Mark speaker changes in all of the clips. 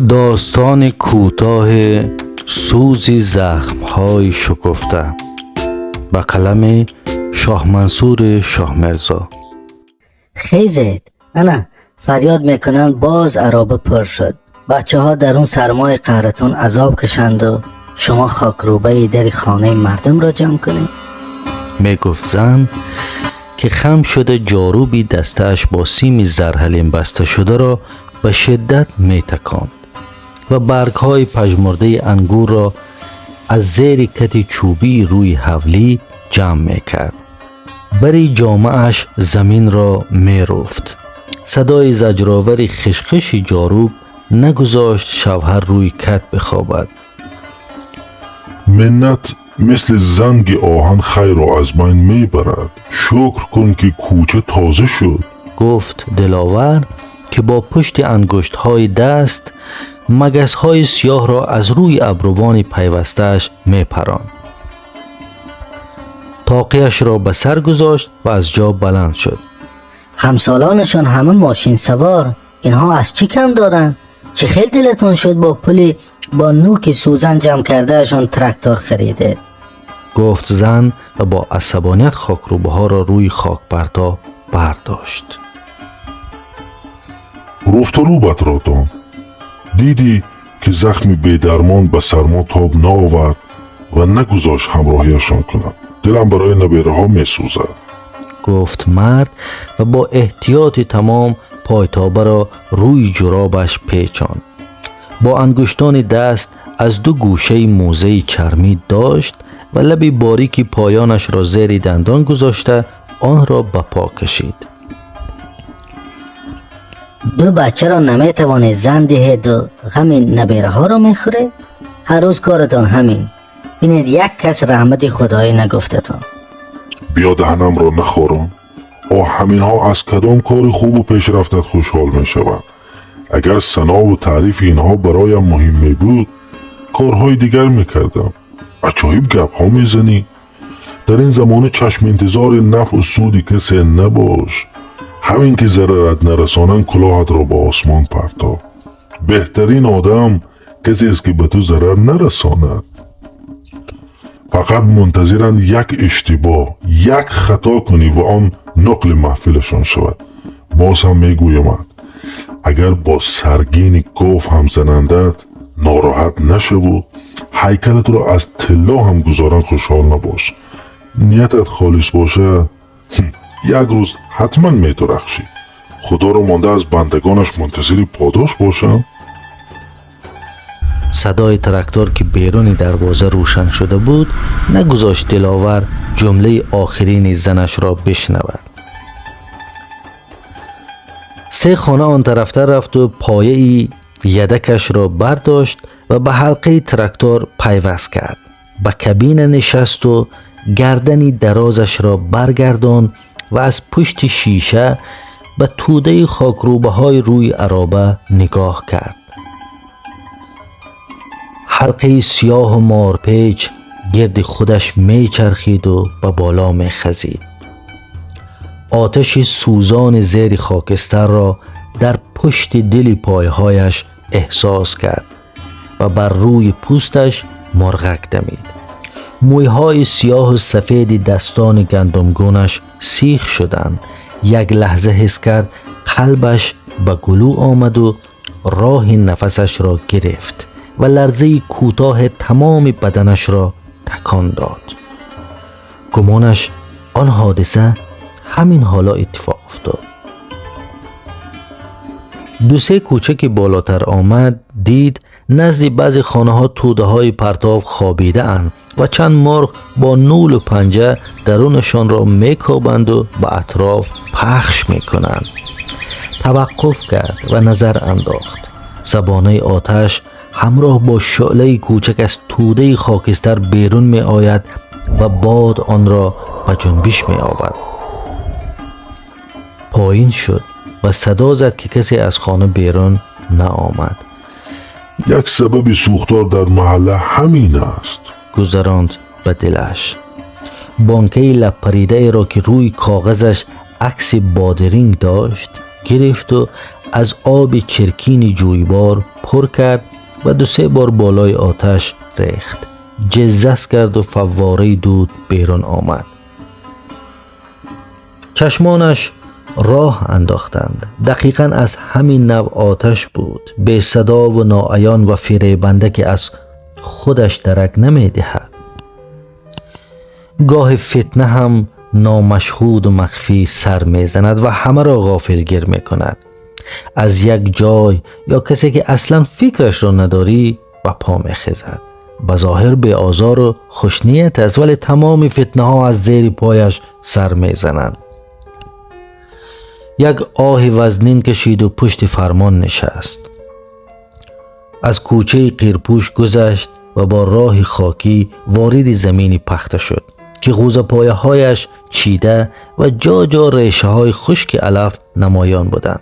Speaker 1: Достони кӯтоҳи сӯзи захмҳои шукуфта ба қалами Шоҳмансури Шоҳмирзо.
Speaker 2: Хезед, ана фарёд мекунанд, боз ароба пур шуд. Бачаҳо дар он сармои қаҳратон азоб кашанду шумо хокрӯбаи дари хонаи мардумро ҷамъ кунед.
Speaker 1: Мегуфт зан, ки хам шуда ҷоруби дастааш бо сими зарҳалим баста шударо ба шиддат метаконд ва баргҳои пажмурдаи ангурро аз зери кати чӯбии рӯи ҳавлӣ ҷамъ мекард. Бари ҷомааш заминро меруфт. Садои заҷровари хишхиши ҷоруб нагузошт шавҳар рӯи кат бихобад.
Speaker 3: Миннат мисли занги оҳан хайрро аз байн мебарад. Шукр кун, ки кӯча тоза шуд.
Speaker 1: Гуфт Диловар, ки бо пушти ангуштҳои даст магасҳои сиёҳро аз рӯи абрувони пайвастааш мепаронд. Тоқияшро ба сар гузошт ва аз ҷо баланд шуд.
Speaker 2: Ҳамсолонашон ҳама мошин савор, инҳо аз чӣ кам доранд? Чӣ хел дилатон шуд бо пули бо нӯки сӯзан ҷамъ кардаашон трактор харидед?
Speaker 1: Гуфт зан ва бо асабоният хокрӯбаҳоро рӯи хокпарто бардошт.
Speaker 3: Руфту рӯбатро дон. Дидӣ, ки захми бедармон ба сармо тоб наовард ва нагузошт ҳамроҳиашон кунам. Дилам барои набераҳо месӯзад.
Speaker 1: Гуфт мард ва бо эҳтиёти тамом пойтобаро рӯи ҷуробаш печонд. Бо ангуштони даст аз ду гӯшаи мӯзаи чармӣ дошт ва лаби борики поёнашро зери дандон гузошта, онро ба по кашид.
Speaker 2: Ду бачаро наметавонед зан диҳеду ғами набераҳоро мехӯред? Ҳар рӯз коратон ҳамин. Бинед, як кас раҳмати худоӣ нагуфтатон.
Speaker 3: Биё, даҳанамро нахӯрон. О, ҳаминҳо аз кадом кори хубу пешрафтат хушҳол мешаванд? Агар санову таърифи инҳо бароям муҳим мебуд, корҳои дигар мекардам. Аҷоиб гапҳо мезанӣ. Дар ин замона чашминтизори нафъу суди касе набош. Ҳамин ки зарарат нарасонанд, кулоҳатро ба осмон парто. Беҳтарин одам касест, ки ба ту зарар нарасонад. Фақат мунтазиранд як иштибоҳ, як хато кунӣ ва он нуқли маҳфилашон шавад. Боз ҳам мегӯямад, агар бо саргини гов ҳам занандат, нороҳат нашаву ҳайкалатро аз тилло ҳам гузоранд, хушҳол набош. Ниятат холис бошад, як рӯз ҳатман медурахшӣ. Худоро монда аз бандагонаш мунтазири подош бошам.
Speaker 1: Садои трактор, ки беруни дарвоза рӯшан шуда буд, нагузошт Диловар ҷумлаи охирини занашро бишнавад. Се хона он тарафтар рафту пояи ядакашро бардошт ва ба ҳалқаи трактор пайваст кард. Ба кабина нишасту гардани дарозашро баргардонд ва аз пушти шиша ба тӯдаи хокрӯбаҳои рӯи ароба нигоҳ кард. Ҳалқаи сиёҳу морпеч гирди худаш мечархиду ба боло мехазид. Оташи сӯзони зери хокистарро дар пушти дили пойҳояш эҳсос кард ва бар рӯи пӯсташ мурғак дамид. Мӯйҳои сиёҳу сафеди дастони гандумгунаш сих шуданд. Як лаҳза ҳис кард, қалбаш ба гулӯ омаду роҳи нафасашро гирифт ва ларзаи кӯтоҳе тамоми баданашро такон дод. Гумонаш он ҳодиса ҳамин ҳоло иттифоқ афтод. Ду-се кӯча ки болотар омад, дид, назди баъзе хонаҳо тӯдаҳои партов хобидаанд ва чанд мурғ бо нӯлу панҷа дарунашонро мекобанду ба атроф пахш мекунанд. Таваққуф кард ва назар андохт. Забонаи оташ ҳамроҳ бо шӯълаи кӯчак аз тӯдаи хокистар берун меояд ва бод онро ба ҷунбиш меовард. Поин шуд ва садо зад, ки касе аз хона берун наомад.
Speaker 3: Як сабаби сӯхтор дар маҳалла ҳамин аст.
Speaker 1: Гузаронд ба дилаш. Бонкаи лабпаридаеро, ки рӯи коғазаш акси бодиринг дошт, гирифту از آب چرکین جویبار پر کرد و 2-3 بار بالای آتش ریخت. جزس کرد و فواره دود بیرون آمد. چشمانش راه انداختند. دقیقاً از همین نوع آتش بود، بی صدا و ناعیان و فریبنده که از خودش درک نمی دهد. گاه فتنه هم نامشهود و مخفی سر می زند و همه را غافلگیر می کند. از یک جای یا کسی که اصلا فکرش را نداری و پا می خیزد. بظاهر به آزار و خوشنیت است، ولی تمام فتنه ها از زیر پایش سر می زنند. یک آه وزنین کشید و پشت فرمان نشست. از کوچه قیرپوش گذشت و با راه خاکی وارد زمین پخته شد که غوزه پایه هایش چیده و جا جا ریشه های خشک علف نمایان بودند.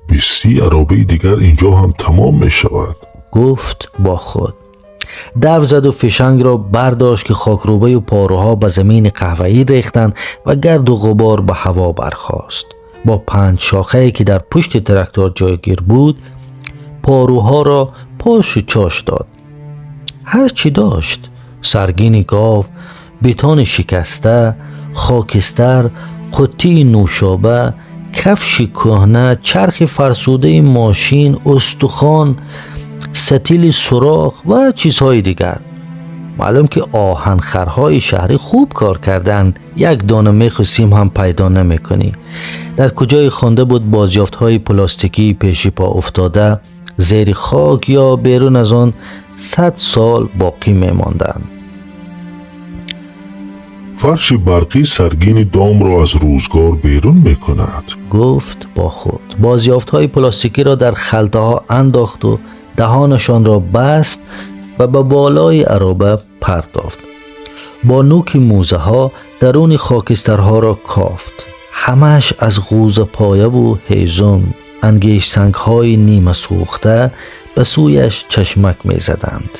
Speaker 3: 20 عرابه دیگر اینجا هم تمام می شود،
Speaker 1: گفت با خود. در زد و فشنگ را برداشت که خاکروبه و پاروها به زمین قهوه‌ای ریختند و گرد و غبار به هوا برخاست. با 5 شاخه‌ای که در پشت تراکتور جایگیر بود پاروها را پاش و چاش داد. هر چی داشت، سرگین گاو، بتان شکسته، خاکستر، قطی نوشابه، کفش کهنه، چرخ فرسوده ماشین، استخوان، ستیل سوراخ و چیزهای دیگر. معلوم که آهنخرهای شهری خوب کار کردن، یک دانه میخ و سیم هم پیدا نمی کنی. در کجای خوانده بود بازیافت های پلاستیکی پیش پا افتاده زیر خاک یا بیرون از آن 100 سال باقی می ماندند.
Speaker 3: فرش برقی سرگین دام را از روزگار بیرون می کند،
Speaker 1: گفت با خود. بازیافت های پلاستیکی را در خلطه ها انداخت و دهانشان را بست و به بالای عرابه پرداخت. با نوک موزه ها درون خاکسترها را کافت. همش از غوزه پایه و هیزم، انگیش سنگ های نیمه سوخته به سویش چشمک می زدند.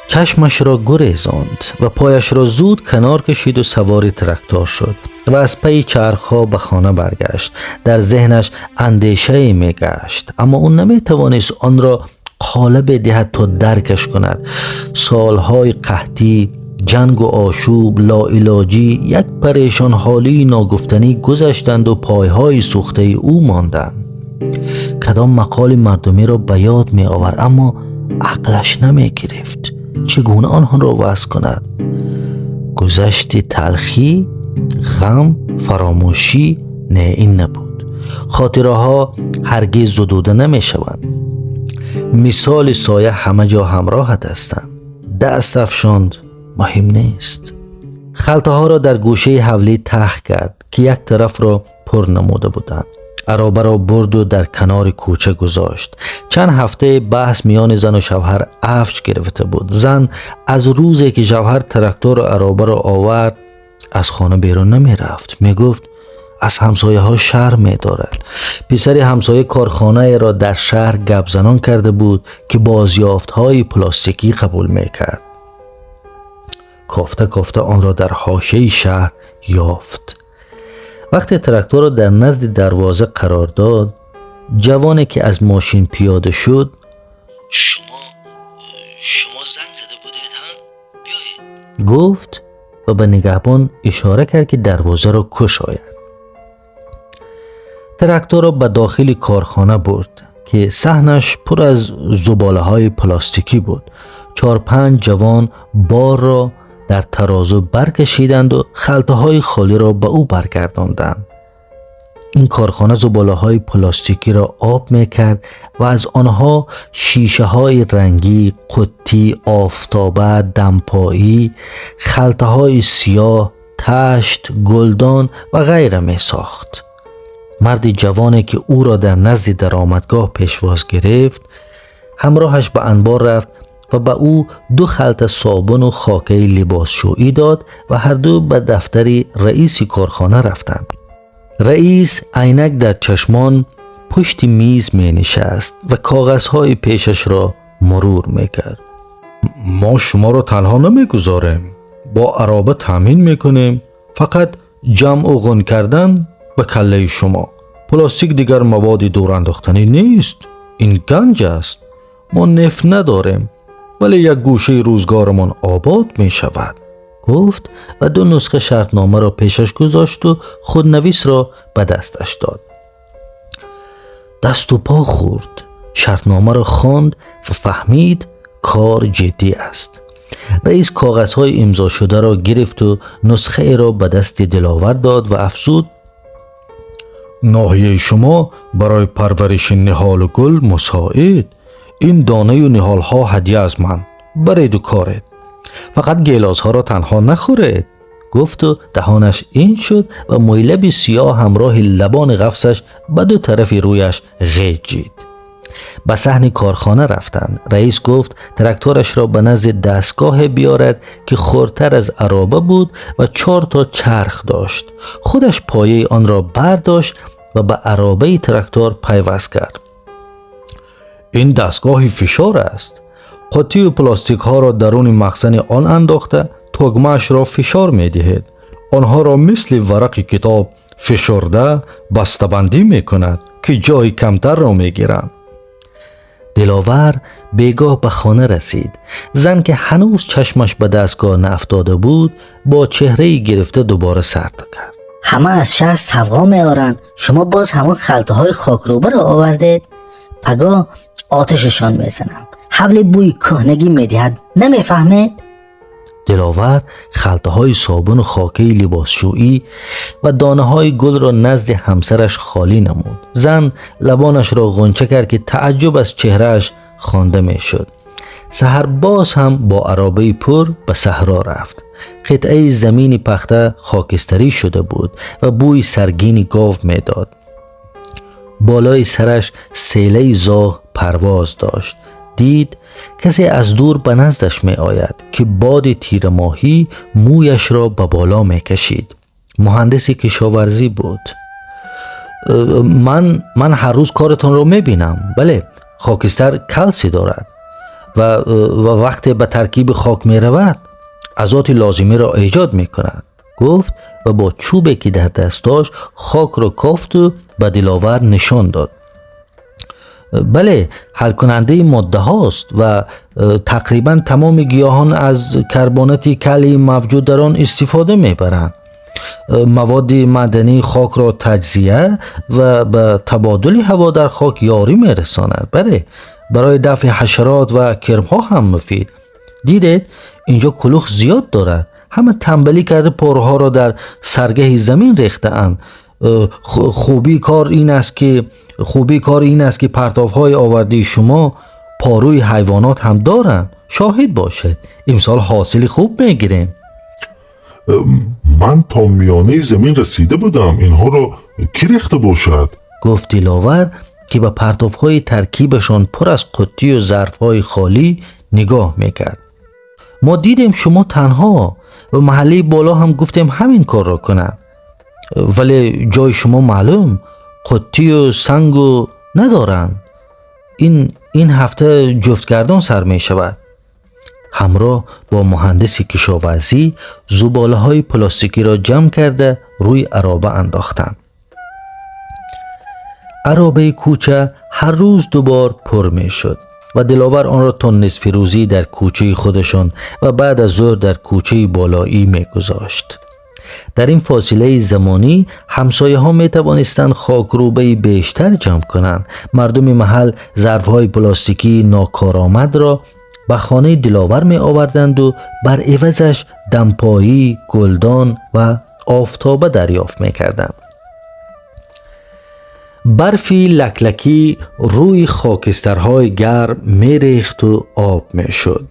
Speaker 1: چشمش را گریزاند و پایش را زود کنار کشید و سوار تراکتور شد و از پی چرخها به خانه برگشت. در ذهنش اندیشه می گشت، اما او نمی توانست آن را قالب دهد تا درکش کند. سالهای قحطی، جنگ و آشوب، لاعلاجی، یک پریشان حالی ناگفتنی گذشتند و پایهای سوخته او ماندند. کدام مقال مردمی را به یاد می آورد، اما عقلش نمی گرفت چگونه آنها را وضع کند. گذشت تلخی، غم، فراموشی، نه این نبود. خاطره ها هرگز زدوده نمی شوند. مثال سایه همه جا همراهت هستند. دست افشاند، مهم نیست. خلطه ها را در گوشه حولی تخت کرد که یک طرف را پر نموده بودند. عرابه را برد و در کنار کوچه گذاشت. چند هفته بحث میان زن و شوهر افج گرفته بود. زن از روزی که شوهر تراکتور و عرابه را آورد از خانه بیرون نمی رفت. می گفت از همسایه ها شرم می دارد. پسر همسایه کارخانه را در شهر گپ زنان کرده بود که بازیافت های پلاستیکی قبول می کرد. کافته کافته آن را در حاشیه شهر یافت. وقتی تراکتور را در نزد دروازه قرار داد، جوانی که از ماشین پیاده شد، شما زنگ زده بودید هم؟ بیایید، گفت و به نگهبان اشاره کرد که دروازه را گشاید. تراکتور را به داخل کارخانه برد که صحنش پر از زباله های پلاستیکی بود. 4-5 جوان بار را در ترازو برکشیدند و خلطه های خالی را به او برگرداندند. این کارخانه زباله های پلاستیکی را آب می کرد و از آنها شیشه های رنگی، قطی، آفتابه، دمپایی، خلطه های سیاه، تشت، گلدان و غیره می ساخت. مرد جوانی که او را در نزد درآمدگاه پیشواز گرفت، همراهش به انبار رفت و به او 2 خلطه صابون و خاکه لباسشویی داد و هر دو به دفتر رئیس کارخانه رفتند. رئیس عینک در چشمان پشت میز می نشست و کاغذهای پیشش را مرور می کرد. ما شما را تنها نمی گذاریم، با عرابه تامین می کنیم، فقط جمع و غن کردن به کله شما. Пластик дигар маводи дур андохтанӣ нест. Ин ганҷ аст. Мо нефт надорем, вале як гӯшаи рӯзгорамон обод мешавад, гуфт ва ду нусха шартномаро пешаш гузошту худнависро ба дасташ дод. Дасту по хӯрд. Шартномаро хонд ва фаҳмид, кор ҷиддӣ аст. Раис коғазҳои имзошударо гирифту нусхаеро ба дасти Диловар дод ва афзуд: ноҳияи шумо барои парвариши ниҳолу гул мусоид. Ин донаю ниҳолҳо ҳадя аз ман. Бареду коред, фақат гелосҳоро танҳо нахӯред, гуфту даҳонаш ин шуд ва мӯйлаби сиёҳ ҳамроҳи лабони ғафсаш ба ду тарафи рӯяш ғеҷид. Ба саҳни корхона рафтанд. Раис гуфт тракторашро ба назди дастгоҳе биёрад, ки хурдтар аз ароба буд ва чор то чарх дошт. Худаш пояи онро бардошт ва ба аробаи трактор пайваст кард. Ин дастгоҳи фишор аст. Қуттию пластикҳоро даруни махзани он андохта, тугмаашро фишор медиҳед. Онҳоро мисли варақи китоб фишурда бастабандӣ мекунад, ки ҷои камтарро мегиранд. Диловар бегоҳ ба хона расид. Зан, ки ҳанӯз чашмаш ба дастгоҳ наафтода буд, бо чеҳраи гирифта дубора сар кард.
Speaker 2: Ҳама аз шаҳр савғо меоранд, шумо боз ҳамон халтаҳои хокрӯбаро овардед. Пагоҳ оташашон мезанам. Ҳавли бӯи кӯҳнагӣ медиҳад, намефаҳмед?
Speaker 1: Диловар халтаҳои собуну хокаи либосшӯӣ ва донаҳои гулро назди ҳамсараш холӣ намуд. Зан лабонашро ғунча кард, ки тааҷҷуб аз чеҳрааш хонда мешуд. Саҳар боз ҳам бо аробаи пур ба саҳро рафт. Қитъаи замини пахта хокистарӣ шуда буд ва бӯи саргини гов медод. Болои сараш селаи зоғ парвоз дошт. Дид, касе аз дур ба наздаш меояд, ки боди тирамоҳӣ мӯяшро ба боло мекашид. Муҳандиси кишоварзӣ буд. Ман ҳар рӯз коратонро мебинам. Бале, хокистар калсий дорад ва вақте ба таркиби хок меравад, азоти лозимиро эҷод мекунад, гуфт ва бо чӯбе, ки дар даст дошт, хокро кофту ба Диловар нишон дод. Бале, ҳалкунандаи моддаҳост ва тақрибан тамоми гиёҳон аз карбонати калии мавҷуд дар он истифода мебаранд. Маводи маъдании хокро таҷзия ва ба табодули ҳаво дар хок ёрӣ мерасонад. Бале, барои дафъи ҳашарот ва кирмҳо ҳам муфид. Дидед, инҷо кулух зиёд дорад. Ҳама тамбалӣ карда, порҳоро дар саргаҳи замин рехтаанд. Хубии кор ин аст, ки партовҳои овардаи шумо порӯи ҳайвонот ҳам доранд. Шоҳид бошед, имсол ҳосили хуб мегирем.
Speaker 3: Ман то миёнаи замин расида будам. Инҳоро кӣ рехта бошад?
Speaker 1: Гуфт Диловар, ки ба партовҳои таркибашон пур аз қуттию зарфҳои холӣ нигоҳ мекард. Мо дидем, шумо танҳо ва маҳаллаи боло ҳам гуфтем, ҳамин корро кунанд, вале ҷои шумо маълум, қуттию сангу надоранд. Ин ҳафта ҷуфтгардон сар мешавад. Ҳамроҳ бо муҳандиси кишоварзӣ зуболаҳои пластикиро ҷамъ карда, рӯи ароба андохтанд. Аробаи кӯча ҳар рӯз ду бор пур мешуд ва Диловар онро то нисфи рӯзӣ дар кӯчаи худашон ва баъд аз зуҳр дар кӯчаи болоӣ мегузошт. Дар ин фосилаи замонӣ ҳамсояҳо метавонистанд хокрӯбаи бештар ҷамъ кунанд. Мардуми маҳал зарфҳои пластикии нокоромадро ба хонаи Диловар меоварданду бар ивазаш дампоӣ, гулдон ва офтоба дарёфт мекарданд. Барфи лаклакӣ рӯи хокистарҳои гарм мерехту об мешуд.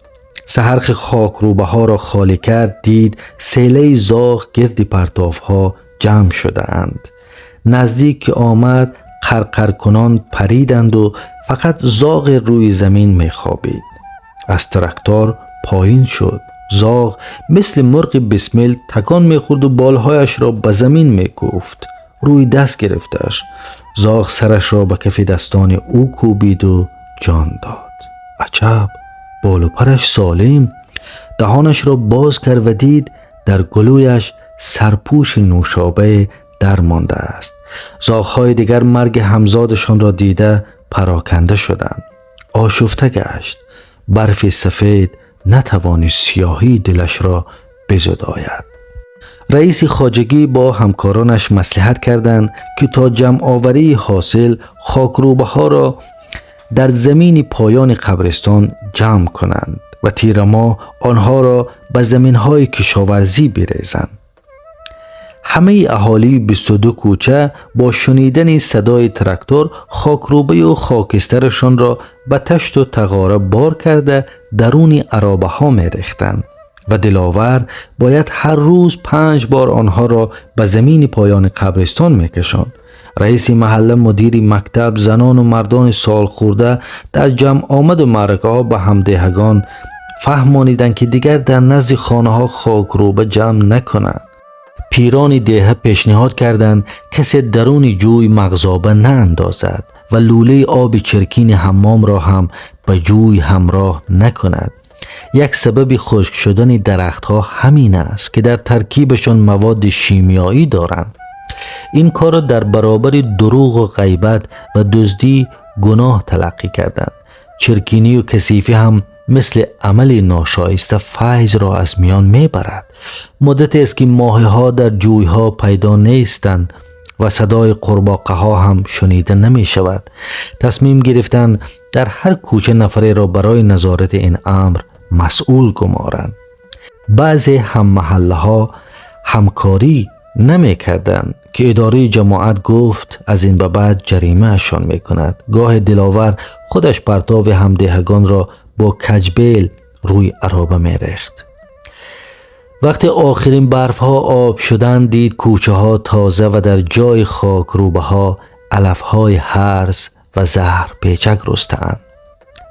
Speaker 1: Саҳар ки хокрӯбаҳоро холӣ кард, дид, селаи зоғ гирди партовҳо ҷамъ шудаанд. Наздик ки омад, қарқаркунон париданду фақат зоғе рӯи замин мехобид. Аз трактор поин шуд. Зоғ мисли мурғи бисмил такон мехӯрду болҳояшро ба замин мекӯфт. Рӯи даст гирифташ. Зоғ сарашро ба кафи дастони ӯ кӯбиду ҷон дод. Аҷаб, болу параш солим. Даҳонашро боз кард ва дид, дар гулӯяш сарпӯши нӯшобае дар мондааст. زاغ‌های دیگر مرگ همزادشان را دیده پراکنده شدند. آشفته گشت. برف سفید نتوانست سیاهی دلش را بزداید. رئیس خواجگی با همکارانش مصلحت کردند که تا جمع آوری حاصل خاکروبه ها را در زمین پایان قبرستان جمع کنند و تیر ماه آنها را به زمین های کشاورزی بریزند. همه اهالی 22 کوچه با شنیدن صدای تراکتور خاکروبه و خاکسترشان را به تشت و تغاره بار کرده درون عرابه ها می ریختند و دلاور باید هر روز 5 بار آنها را به زمین پایان قبرستان می کشاند. رئیس محله، مدیر مکتب، زنان و مردان سال خورده در جمع آمد و معرکه ها به همدهگان فهمانیدند که دیگر در نزد خانه ها خاکروبه جمع نکنند. پیران دیه پیشنهاد کردند کسی درون جوی مغزابه ناندازد و لوله آب چرکین حمام را هم به جوی همراه نکند. یک سبب خشک شدن درختها همین است که در ترکیبشان مواد شیمیایی دارند. این کار را در برابر دروغ و غیبت و دزدی گناه تلقی کردند. چرکینی و کثیفی هم مثل عمل ناشایسته فیض را از میان میبرد. مدتی است که ماهی ها در جوی ها پیدا نیستند و صدای قورباغه ها هم شنیده نمی شود. تصمیم گرفتند در هر کوچه نفری را برای نظارت این امر مسئول گمارند. بعضی هم محله ها همکاری نمی کردند که اداره جماعت گفت از این به بعد جریمه اشان می کند. گاه دلاور خودش پرتاب همدهگان را با کجبیل روی عرابه می ریخت. وقتی آخرین برف ها آب شدن دید کوچه ها تازه و در جای خاک روبه ها علف های هرز و زهر پیچک رستند.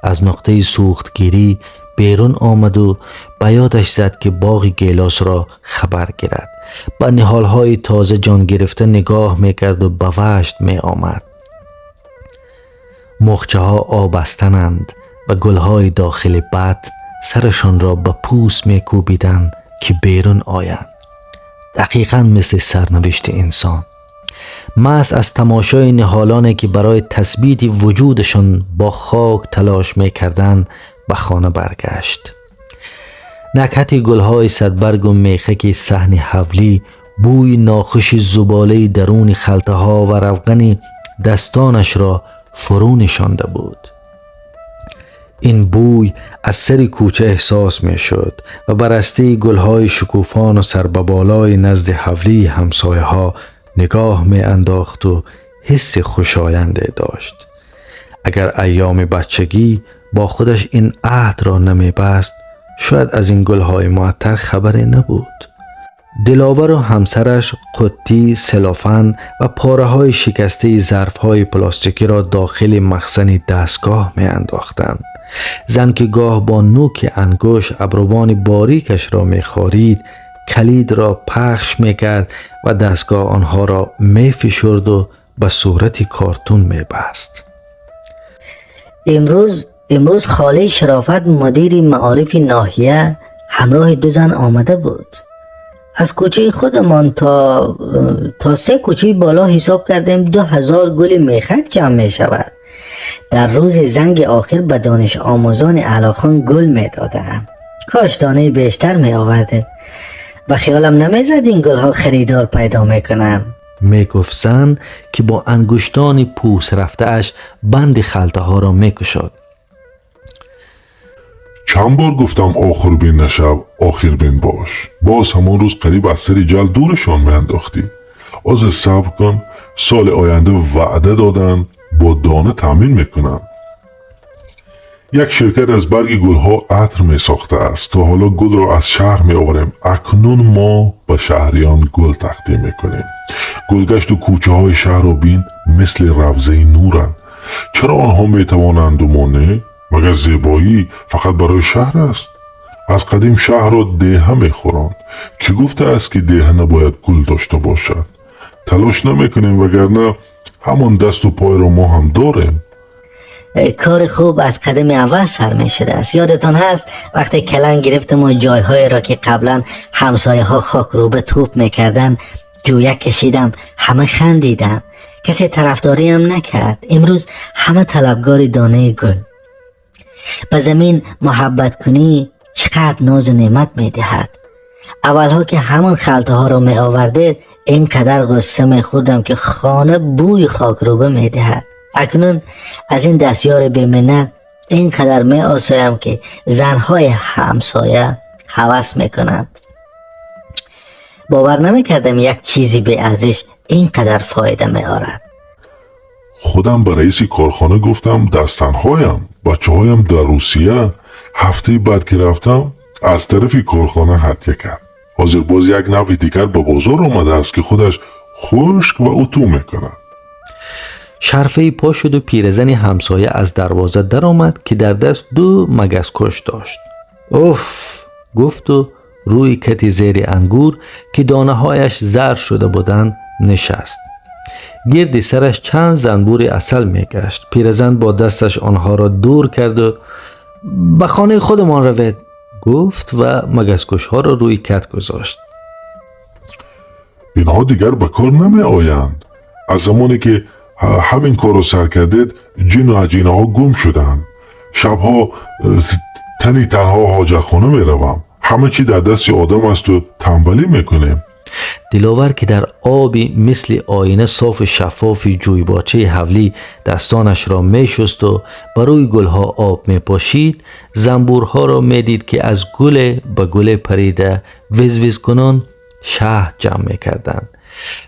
Speaker 1: از نقطه سوختگیری بیرون آمد و به یادش زد که باغ گیلاس را خبر گیرد. به نهال های تازه جان گرفته نگاه میکرد و به وجد می آمد. مخچه ها آبستنند و گلهای داخل بط سرشان را به پوست میکوبیدند که بیرون آیند. دقیقا مثل سرنوشت انسان. مست از تماشای نهالانی که برای تثبیت وجودشان با خاک تلاش میکردند به خانه برگشت. نکهت گلهای صدبرگ و میخک صحن حولی، بوی ناخوش زباله درون خلطه ها و روغن دستانش را فرو نشانده بود. این بوی از سر کوچه احساس می شد و برسته گلهای شکوفان و سر به بالای نزد حولی همسایه ها نگاه می انداخت و حس خوشاینده داشت. اگر ایام بچگی با خودش این عهد را نمی بست، شاید از این گلهای معطر خبری نبود. دلاور و همسرش قطی، سلافن و پاره های شکسته ظرف های پلاستیکی را داخل مخزن دستگاه می انداختند. زن که گاه با نوک انگشت ابروان باریکش را می خارید، کلید را پخش می کرد و دستگاه آنها را می فشرد و به صورت کارتون می بست.
Speaker 2: امروز خاله شرافت مدیر معارف ناحیه همراه 2 زن آمده بود. از کوچه خودمان تا 3 کوچه بالا حساب کردیم 2000 گل میخک جمع می شود. در روز زنگ آخر به دانش آموزان علاخان گل می دادند. کاش دانه بیشتر می آوردید. به خیالم نمی زد این گل ها خریدار پیدا می کنند.
Speaker 1: می گفت زن که با انگشتان پوست رفته اش بند خلطه ها را می کشاد.
Speaker 3: چند بار گفتم آخر بین نشو، آخر بین باش. باز همان روز قریب از سر جل دورشان می انداختی. از صبر کن، سال آینده وعده دادن با دانه تامین میکنن. یک شرکت از برگ گلها عطر می ساخته است. تا حالا گل را از شهر می آوریم. اکنون ما به شهریان گل تقدیم میکنیم. گلگشت و کوچه های شهر را بین، مثل روضه نورند. چرا آنها می توانند و ما نه؟ مگر زیبایی فقط برای شهر است؟ از قدیم شهر را دیه می خورند. کی گفته است که دیه نباید گل داشته باشد؟ تلاش نمی کنیم وگرنه همان دست و پای را ما هم داریم.
Speaker 2: کار خوب از قدم اول سر می شده است. یادتان هست وقتی کلنگ گرفتم و جایهای را که قبلا همسایه ها خاک رو به توپ می کردن جویه کشیدم، همه خندیدن. کسی طرفداری هم نکرد. امروز همه طلبگار دانه گل. به زمین محبت کنی چقدر ناز و نعمت میدهد. اولها که همون خلطه ها رو می آورده اینقدر غصه می خوردم که خانه بوی خاکروبه می دهد. اکنون از این دستیار بی‌منت اینقدر می آسایم که زنهای همسایه هوس می کنند. باور نمی کردم یک چیزی به ارزش اینقدر فایده می آرد.
Speaker 3: خودم به رئیس کارخانه گفتم دستنهایم بچه هایم در روسیه. هفته بعد که رفتم از طرف کارخانه هدیه کرد. حاضر باز یک نوع دیگر به بازار آمده است که خودش خشک و اتو میکند.
Speaker 1: شرفه پا شد و پیرزنی همسایه از دروازه درآمد که در دست دو مگس کش داشت. اوف گفت و روی کتی زیر انگور که دانه هایش زرد شده بودند نشست. گرد سرش چند زنبور عسل میگشت. پیرزن با دستش آنها را دور کرد و به خانه خودمان روید گفت و مگسکش ها را روی کت گذاشت.
Speaker 3: اینها دیگر به کار نمی آیند. از زمانی که همین کار را سر کردید جن و عجینه ها گم شدند. شبها تنی تنها حاجت خانه می روم. همه چی در دست آدم است و تنبلی میکنیم.
Speaker 1: دلاور که در آبی مثل آینه صاف شفاف جویباچه حولی دستانش را می شست و بر روی گلها آب می پاشید، زنبورها را می دید که از گل به گل پریده وز وز کنان شهد جمع می کردند.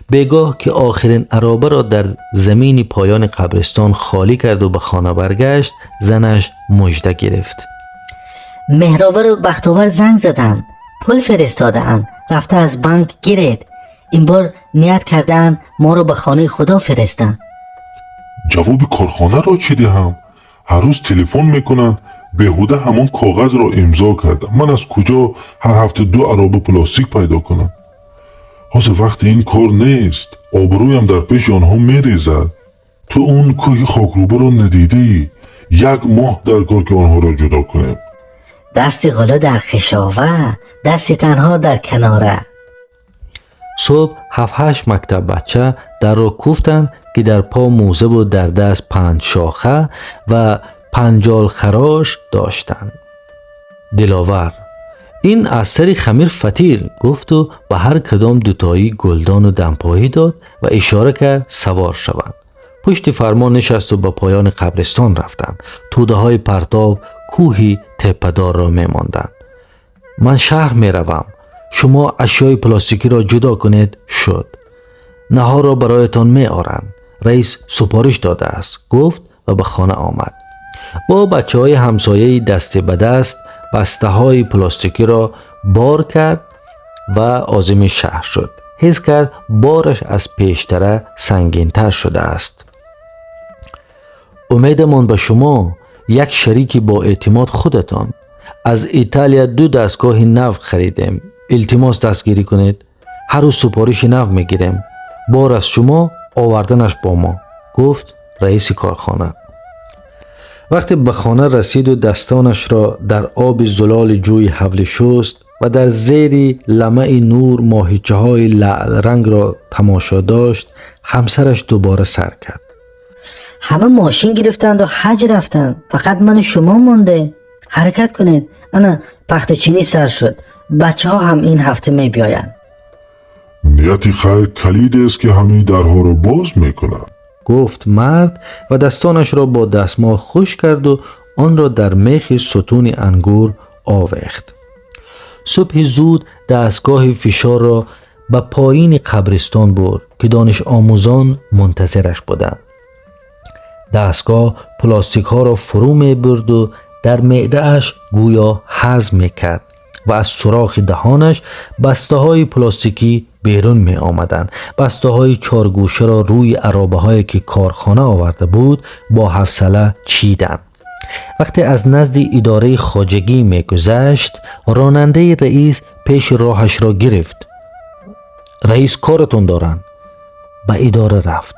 Speaker 1: بیگاه که آخرین عرابه را در زمین پایان قبرستان خالی کرد و به خانه برگشت، زنش مژده گرفت.
Speaker 2: مهراور و بختاور زنگ زدند، پول فرستادهاند، رفته از بانک گیرید. این بار نیت کردن ما رو به خانه خدا فرستند.
Speaker 3: جواب کارخانه را چی دهم؟ هر روز تلفن میکنند. بیهوده همان کاغذ را امضا کردم. من از کجا هر هفته دو عرابه پلاستیک پیدا کنم؟ حاضر وقت این کار نیست. آبرویم در پیش آنها میریزد. تو اون کوه خاکروبه را ندیده ای. یک ماه در کار که آنها را جدا کنیم.
Speaker 2: دست غلا در خشاوه، دست تنها در کناره.
Speaker 1: صبح هفت هشت مکتب بچه در را کوفتند که در پا موزه و در دست پنج شاخه و پنجال خراش داشتند. دلاور این از سر خمیر فطیر گفت و به هر کدام دوتایی گلدان و دمپایی داد و اشاره کرد سوار شوند. پشت فرمان نشست و به پایان قبرستان رفتند. توده های پرتاب کوهی تپه‌دار را می ماندند. من شهر می روم. شما اشیای پلاستیکی را جدا کنید. شد. نهار را برایتان می آرند. رئیس سپارش داده است. گفت و به خانه آمد. با بچه های همسایه دست به دست بسته های پلاستیکی را بار کرد و عازم شهر شد. حس کرد بارش از پیشتره سنگین تر شده است. امیدمان به شما، یک شریک با اعتماد خودتان. از ایتالیا دو دستگاه نو خریدیم. التماس دستگیری کنید. هر روز سپارش نو میگیریم. بار از شما، آوردنش با ما. گفت رئیس کارخانه. وقتی به خانه رسید و دستانش را در آب زلال جوی حولی شست و در زیر لمع نور ماهیچه های لعل رنگ را تماشا داشت، همسرش دوباره سر کرد.
Speaker 2: همه ماشین گرفتند و حج رفتند، فقط من و شما مانده. حرکت کنید، انا پخته چینی سر شد. بچه ها هم این هفته می بیایند.
Speaker 3: نیت خیر کلید است که همه درها را باز میکند.
Speaker 1: گفت مرد و دستانش را با دستمال خشک کرد و آن را در میخ ستون انگور آویخت. صبح زود دستگاه فشار را به پایین قبرستان برد که دانش آموزان منتظرش بودند. دستگاه پلاستیک ها را فرو می برد و در معده اش گویا هضم می کرد و از سوراخ دهانش بسته های پلاستیکی بیرون می آمدند. بسته های چارگوشه را روی عرابه هایی که کارخانه آورده بود با حوصله چیدند. وقتی از نزد اداره خواجگی می گذشت، راننده رئیس پیش راهش را گرفت. رئیس کارتون دارند. به اداره رفت.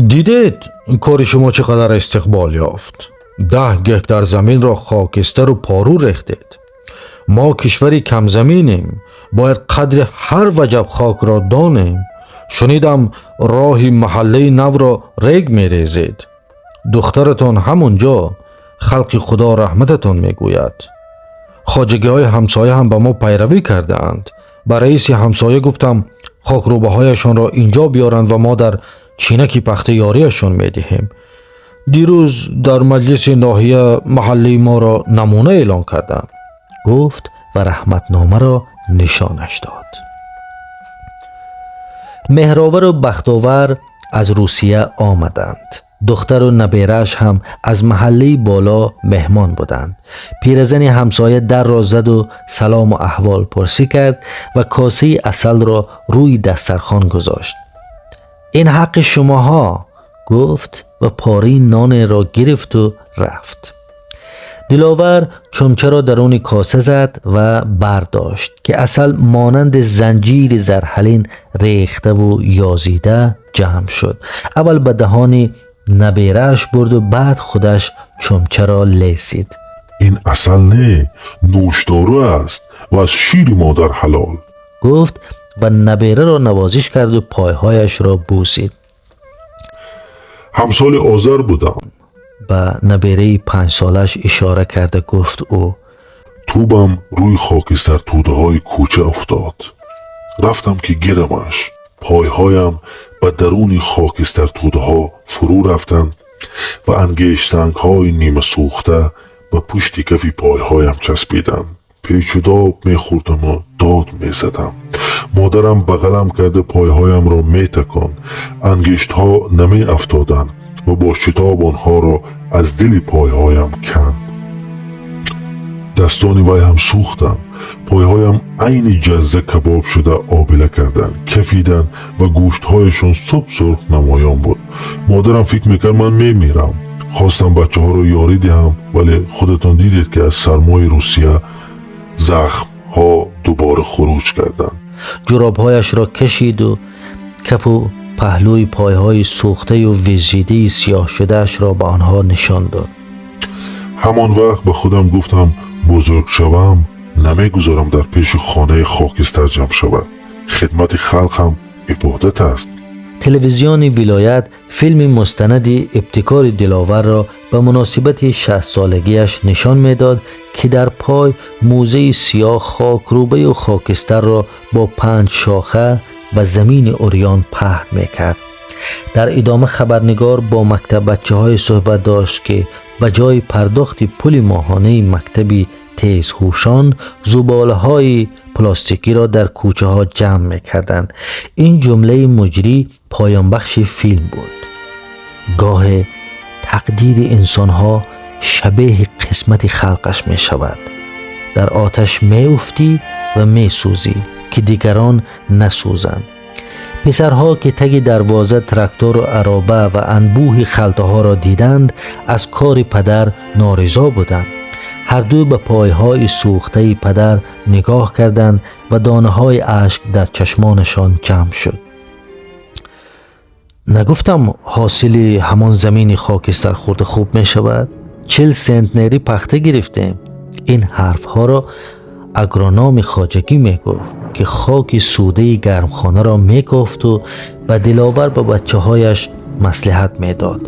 Speaker 1: دیدید کار شما چقدر استقبال یافت. 10 گکتر زمین را خاکستر و پارو ریختید. ما کشوری کم زمینیم. باید قدر هر وجب خاک را دانیم. Шунидам роҳи маҳаллаи навро рег мерезед. Духтаратон ҳамон ҷо. Халқи Худо раҳмататон мегӯяд. Хоҷагиҳои ҳамсоя ҳам ба мо пайравӣ кардаанд. Ба раиси ҳамсоя гуфтам, хокрӯбаҳояшонро инҷо биёранд ва мо дар чинаки пахта ёрияшон медиҳем. Дирӯз дар маҷлиси ноҳия маҳаллаи моро намуна эълон карданд, гуфт ва раҳматномаро нишонаш дод. Меҳровару Бахтовар аз Русия омаданд. Духтару наберааш ҳам аз маҳаллаи боло меҳмон буданд. Пиразани ҳамсоя дарро заду салому аҳвол пурсӣ кард ва косаи асалро рӯи дастархон гузошт. Ин ҳаққи шумоҳо, гуфт ва пораи нонеро гирифту рафт. Диловар чумчаро даруни коса зад ва бардошт, ки асал монанди занҷири зарҳалин рехтаву ёзида ҷамъ шуд. Аввал ба даҳони наберааш бурду баъд худаш чумчаро лесид.
Speaker 3: Ин асал не, нӯшдору аст ва аз шири модар ҳалол,
Speaker 1: гуфт ва набераро навозиш карду пойҳояшро бусид.
Speaker 3: Ҳамсоли Озар будам.
Speaker 1: Ба набераи 5-солааш ишора карда гуфт ӯ.
Speaker 3: Тӯбам рӯи хокистартӯдаҳои кӯча афтод. Рафтам, ки гирамаш. Пойҳоям ба даруни хокистартӯдаҳо фурӯ рафтанд ва ангиштсангҳои нимасӯхта ба пушти кафи пойҳоям часпиданд. Печудоб мехӯрдаму дод мезадам. Модарам бағалам карда пойҳоямро метаконд. Ангиштҳо намеафтоданд ва бо шитоб онҳоро аз дили пойҳоям канд. Дастони вай ҳам сӯхтанд. Пойҳоям айни ҷазза кабоб шуда обила карданд, кафиданд ва гӯштҳояшон суб сурх намоён буд. Модарам фикр мекард, ман мемирам. Хостам бачаҳоро ёрӣ диҳам, вале худатон дидед, ки аз сармои Русия захмҳо дубора хуруҷ карданд.
Speaker 1: Ҷуробҳояшро кашиду кафу паҳлӯи пойҳои сӯхтаю визжидаи сиёҳшудаашро ба онҳо нишон дод.
Speaker 3: Ҳамон вақт ба худам гуфтам, бузург шавам, намегузорам дар пеши хонаи хокистар ҷамъ шавад. Хидмати халқ ҳам ибодат аст.
Speaker 1: Телевизиони вилоят филми мустанади ибтикори Диловарро ба муносибати 60-солагиаш нишон медод, ки дар пой мӯзаи сиёҳ хокрӯбаю хокистарро бо панҷ шоха ба замини урён паҳн мекард. Дар идома хабарнигор бо мактаббачаҳое суҳбат дошт, ки ба ҷои пардохти пули моҳонаи мактаби тезҳушон зуболаҳои пластикиро дар кӯчаҳо ҷамъ мекарданд. Ин ҷумлаи муҷрӣ поёнбахши филм буд: гоҳе тақдири инсонҳо шабеҳи қисмати халқаш мешавад. Дар оташ меуфтӣ ва месӯзӣ, ки дигарон насӯзанд. Писарҳо, ки таги дарвоза трактору ароба ва анбӯҳи халтаҳоро диданд, аз кори падар норизо буданд. Ҳарду ба пойҳои сӯхтаи падар нигоҳ карданд ва донаҳои ашк дар чашмонашон ҷамъ шуд. Нагуфтам, ҳосили ҳамон замини хокистархӯрда хуб мешавад? 40 сентнери пахта гирифтем. Ин ҳарфҳоро агрономи хоҷагӣ мегуфт, ки хоки сӯдаи гармхонаро мекофту ба Диловар ба бачаҳояш маслиҳат медод.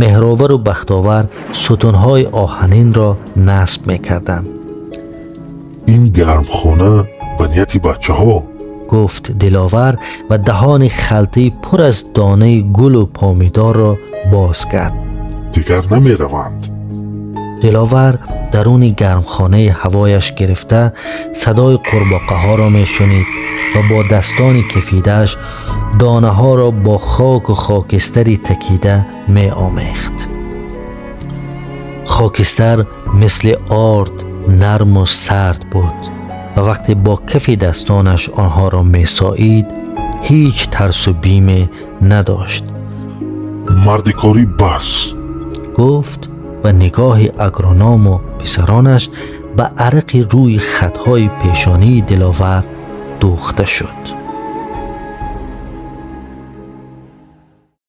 Speaker 1: Меҳровару Бахтовар сутунҳои оҳанинро насб мекарданд.
Speaker 3: Ин гармхона ба нияти бачаҳо,
Speaker 1: гуфт Диловар ва даҳони халтаи пур аз донаи гулу помидорро боз кард.
Speaker 3: Дигар намераванд.
Speaker 1: Диловар даруни гармхонаи ҳавояш гирифта садои қурбоқаҳоро мешунид ва бо дастони кафидааш донаҳоро бо хоку хокистари такида меомехт. Хокистар мисли орд нарму сард буд ва вақте бо кафи дастонаш онҳоро месоид, ҳеҷ тарсу биме надошт.
Speaker 3: Мардикорӣ бас,
Speaker 1: гуфт ва нигоҳи агроному писаронаш ба арақи рӯи хатҳои пешонии Диловар дӯхта шуд.